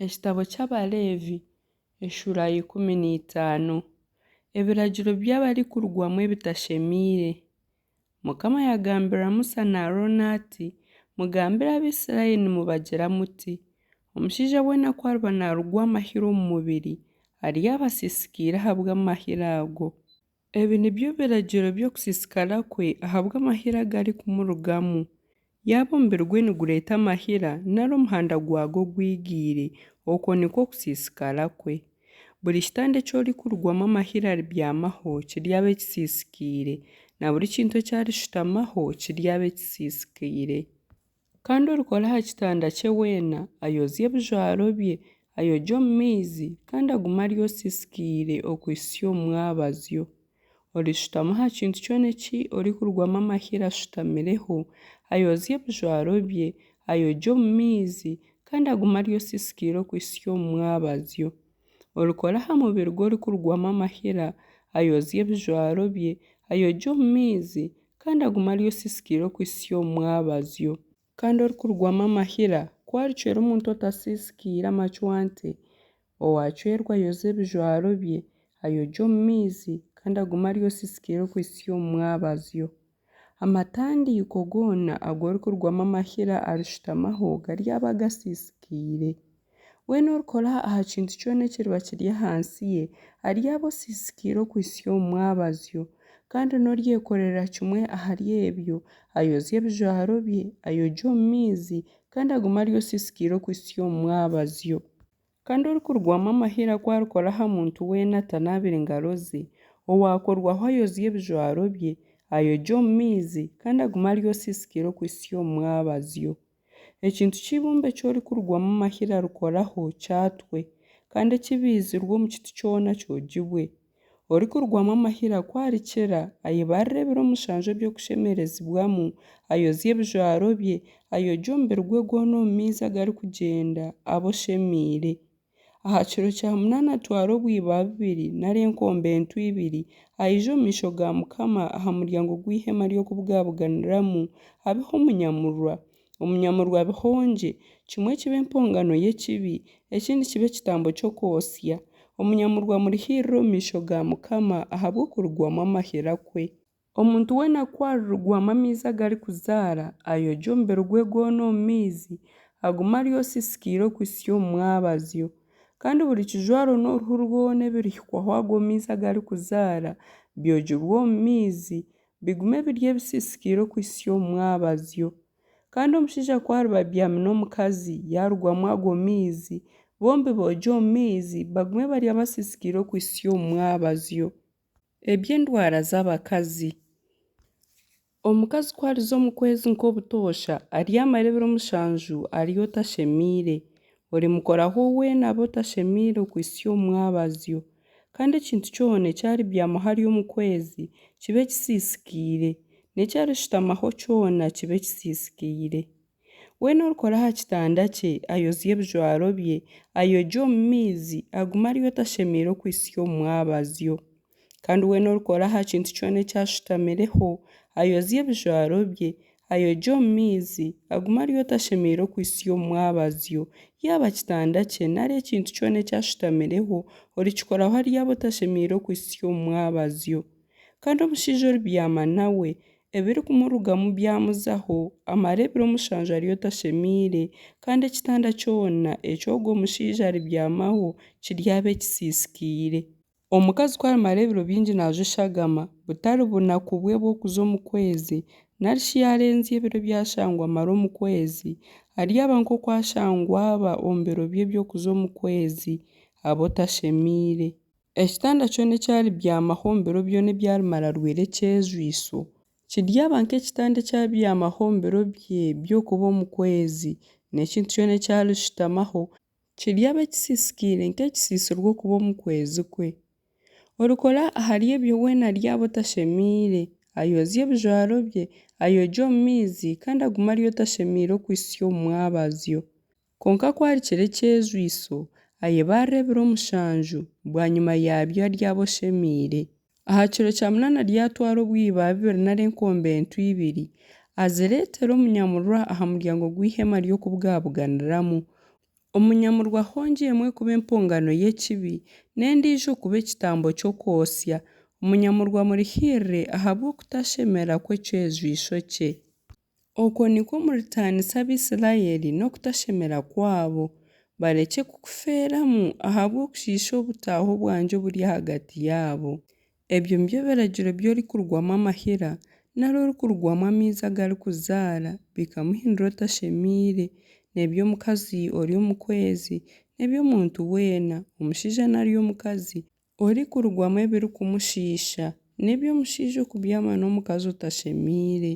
Ekitabo ky'Abaleevi eshuura ya 15. Ebiragiro by'abarikurugwamu ebitashemeire. Mukama yaagambira Musa na Arooni ati, Mugambire Abaisiraeli nimubagira muti, Omushaija weena ku ariba naarugwa amahira omu mubiri, aryaba asiisikaire ahabw'amahira ago. Ebi nibyo biragiro by'okusiisikara kwe ahabw'amahira agarikumurugamu, yaaba omubiri gwe nigureeta amahira nari omuhanda gwago gwigiire, okwo nikwo kusiisikara kwe. Buri kitanda eki orikurugwamu amahira aribyamaho kiryaba ekisiisikaire, na buri kintu eki arishutamaho kiryaba ekisiisikaire. Kandi orikora aha kitanda kye weena, ayozye ebijwaro bye, ayogye omu maizi, kandi agume ari osiisikaire okuhitsya omu mwabazyo. Orishutama aha kintu kyona eki orikurugwamu amahira ashutamireho, ayozye ebijwaro bye, ayogye omu maizi, kandi agume ari osiisikaire okuhitsya omu mwabazyo. Orikora aha mubiri gw'orikurugwamu amahira, ayozye ebijwaro bye, ayogye omu maizi, kandi agume ari osiisikaire okuhitsya omu mwabazyo. Kandi orikurugwamu amahira, ku aricwera omuntu otasiisikaire amacwante, owaacwerwa ayozye ebijwaro bye, ayogye omu maizi, kandi agume ari osiisikaire okuhitsya omu mwabazyo. Amatandiiko goona agu orikurugwamu amahira arishutamaho garyaba agasiisikaire. Weena orikora aha kintu kyona ekiriba kiri ahansi ye, aryaba osiisikaire okuhitsya omu mwabazyo. Kandi n'oryekorera kimwe ahari ebyo, ayozye ebijwaro bye, ayogye omu maizi, kandi agume ari osiisikaire okuhitsya omu mwabazyo. Kandi orikurugwamu amahira ku arikora aha muntu weena atanaabire ngaro ze, owaakorwaho ayozye ebijwaro bye, ayogye omu maizi, kandi agume ari osiisikaire okuhitsya omu mwabazyo. Ekintu ky'eibumba eki orikurugwamu amahira arikoraho kyatwe, kandi ekibaizirwe omu kiti kyona kyogibwe. Orikurugwamu amahira ku arikira, ayebarire ebiro mushanju eby'okushemerezibwamu, ayozye ebijwaro bye, ayogye omubiri gwe gwona omu maizi agarikugyenda, abe oshemeire. Aha kiro kya munaana atware obwiba bubiri nari enkombe nto ibiri, aije omu maisho ga Mukama aha muryango gw'eihema ry'okubugabuganiramu, abihe omunyamurwa. Omunyamurwa abihongye, kimwe kibe empongano y'ekibi, ekindi kibe ekitambo ky'okwotsya. Omunyamurwa amurihiirire omu maisho ga Mukama ahabw'okurugwamu amahira kwe. Omuntu weena ku arirugwamu amaizi agarikuzaara, ayogye omubiri gwe gwona omu maizi, agume ari osiisikaire okuhitsya omu mwabazyo. Kandi buri kijwaro n'oruhu rwona ebirihikwaho ago maizi agarikuzaara, byogibwe omu maizi, bigume biri ebisiisikaire okuhitsya omu mwabazyo. Kandi omushaija ku ariba abyami n'omukazi, yaarugwamu ago maizi, bombi boogye omu maizi, bagume bari abasiisikaire okuhitsya omu mwabazyo. Eby'endwara z'abakazi. Omukazi ku ariza omu kwezi nk'obutoosha, aryamara ebiro mushanju ari otashemeire. Orimukoraho weena abe otashemeire okuhitsya omu mwabazyo. Kandi ekintu kyona eki aribyamaho ari omu kwezi, kibe kisiisikaire, n'eki arishutamaho kyona kibe kisiisikaire. Weena orikora aha kitanda kye, ayozye ebijwaro bye, ayogye omu maizi, agume ari otashemeire okuhitsya omu mwabazyo. Kandi weena orikora aha kintu kyona eki ashutamireho, ayozye ebijwaro bye, ayogye omu maizi, agume ari otashemeire okuhitsya omu mwabazyo, yaaba kitanda kye nari ekintu kyona eki ashutamireho, orikikoraho aryaba otashemeire okuhitsya omu mwabazyo. Kandi omushaija oribyama nawe, ebirikumurugamu byamuzaho, amare ebiro mushanju ari otashemeire, kandi ekitanda kyona eki ogwo mushaija aribyamaho kiryaba ekisiisikaire. Omukazi ku arimara ebiro bingi naajwa eshagama, butari bunaku bwe bw'okuza omu kwezi, nari shi yaarenzya ebiro ebi ashangwa amara omu kwezi, aryaba nk'oku ashangwa aba omu biro bye by'okuza omu kwezi, abe otashemeire. Ekitanda kyona eki aribyamaho omu biro byona ebi arimara arwaire ekyejwiso, kiryaba nk'ekitanda eki abyamaho omu biro bye by'okuba omu kwezi, n'ekintu kyona eki arishutamaho, Kiryaba ekisiisikaire nk'ekisiisirwe okuba omu kwezi kwe. Orikora ahari ebyo weena aryaba otashemeire, ayozye ebijwaro bye, ayogye omu maizi, kandi agume ari otashemeire okuhitsya omu mwabazyo. Kwonka ku arikira ekyejwiso, ayebarire ebiro mushanju, bwanyima yaabyo aryaba oshemeire. Aha kiro kya munaana aryatwara obwiba bubiri nari enkombe nto ibiri, azireetere omunyamurwa aha muryango gw'eihema ry'okubugabuganiramu. Omunyamurwa ahongye emwe kuba empongano y'ekibi, n'endiijo kuba ekitambo ky'okwotsya, omunyamurwa amurihiirire ahabw'okutashemera kw'ekyejwisho kye. Okwo nikwo muritaanisa Abaisiraeli n'okutashemera kwabo, barekye kukufeeramu ahabw'okushiisha obutaaho bwangye oburi ahagati yaabo. Ebyo nibyo biragiro by'orikurugwamu amahira, nari orikurugwamu amaizi agarikuzaara, bikamuhindura otashemeire, n'eby'omukazi ori omu kwezi, n'eby'omuntu weena, omushaija nari omukazi, orikurugwamu ebirikumushiisha, n'eby'omushaija okubyama n'omukazi otashemeire.